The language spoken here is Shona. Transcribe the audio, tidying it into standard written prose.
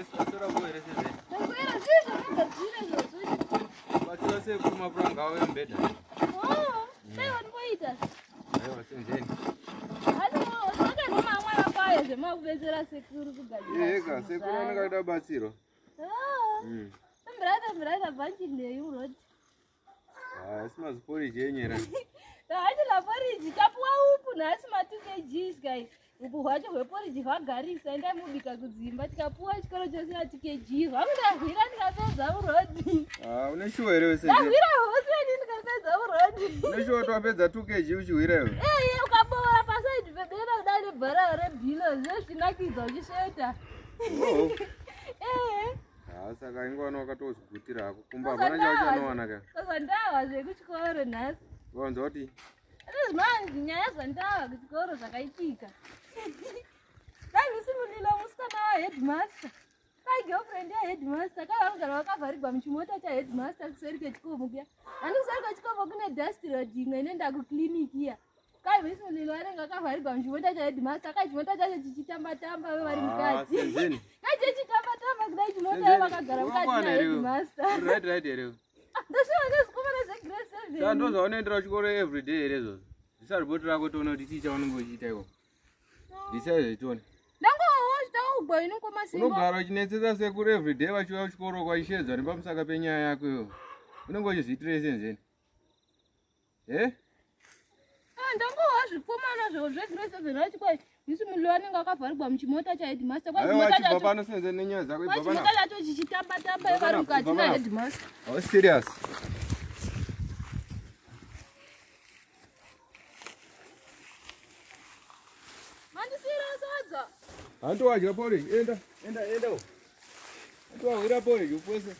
Saswera here sezeni? Taswera, zvii zvamagadzira izvozvo? Batsira sekuru mapuranga avo emubhedha. Oh, sei wanimboita? Aiwa senzeni. Asi wakanoma mwana kwayo zvemakubetsera sekuru kugadzira. Eka, zvinhu sekuru zvavo. anenge achida batsiro. Ah, Mm. Mbrata mbrata bhanchi neyu muroti. Ah, asi maziporiji enyu here? Hachi la poriji tapuwa upu nhasi ma 2 kgs kai. Upu hwacho hweporiji hwagarisa endai mubika kudzimba tikapuwa chikoro chose na 2 kg. Hwakudahwira ndikapedza muroti. Ah, une shuwa here senzeni? Ndahwira hose ini ndikapedza muroti. Une shuwa kuti wapedza 2 kg uchihwira iwe? Eye ukaboora pasaidi pedera kudai nebhara rebhilo zvinozvinakidza uchisveta. Oh. Ee. Ah, saka ingwana wakatozvigutira hako. Kumba hapana chauchanowana ka. Saka ndawa zvekuchikoro nhasi. Wawanza kuti Zvinonzi nyaya zvandawa kuchikoro zvakaitika. Dai Mulilo musikana waheadmaster. Kai girlfriend yaheadmaster kai vanogara vakavharigwa muchimota chaheadmaster kuseri kwechikomo kuya. Handi kuseri kwechikomo kune dust road imwe inoenda kuclinic iya. Kai Miss Mulilo vanenge vakavharigwa muchimota chaheadmaster kai chimota chacho chichitamba tamba ve vari Ah, mukati. senzeni. Kai chichitamba tamba kudai chimota ve Senzeni, vakagara mukati wakwana here iwe? naheadmaster. Right right here iwe? Ndosvika nezvikomana zvegrade Saka 7. ndozvaunoendera kuchikoro everyday here izvozvo? Bvisa ripoti rako tione kuti chii chaunenge uchiita ikoko. Bvisa izvo tione. Ndangowo ini ngoma simba. Unogara uchinetsesa sekuru everyday vachiuya kuchikoro kwachishedzwa nepamusaka penyaya yako iwe. Unenge uchizviitirei senzeni? Eh? Ah, ndangowa zvikomana zvo zvegrade 7 vachikwai Miss Mulilo anenge akavharigwa muchimota chaheadmaster. Kwai Aiwa chimota chibva chacho pano senzeni nenyaya dzako ibva kwai chimota panapa. chacho chichitamba tamba vari mukati Ibva panapa. naheadmaster. Oh, serious. Mandisiyira sadza. Hanti wadya porridge, enda, enda, enda. Hanti wahwira porridge upwese.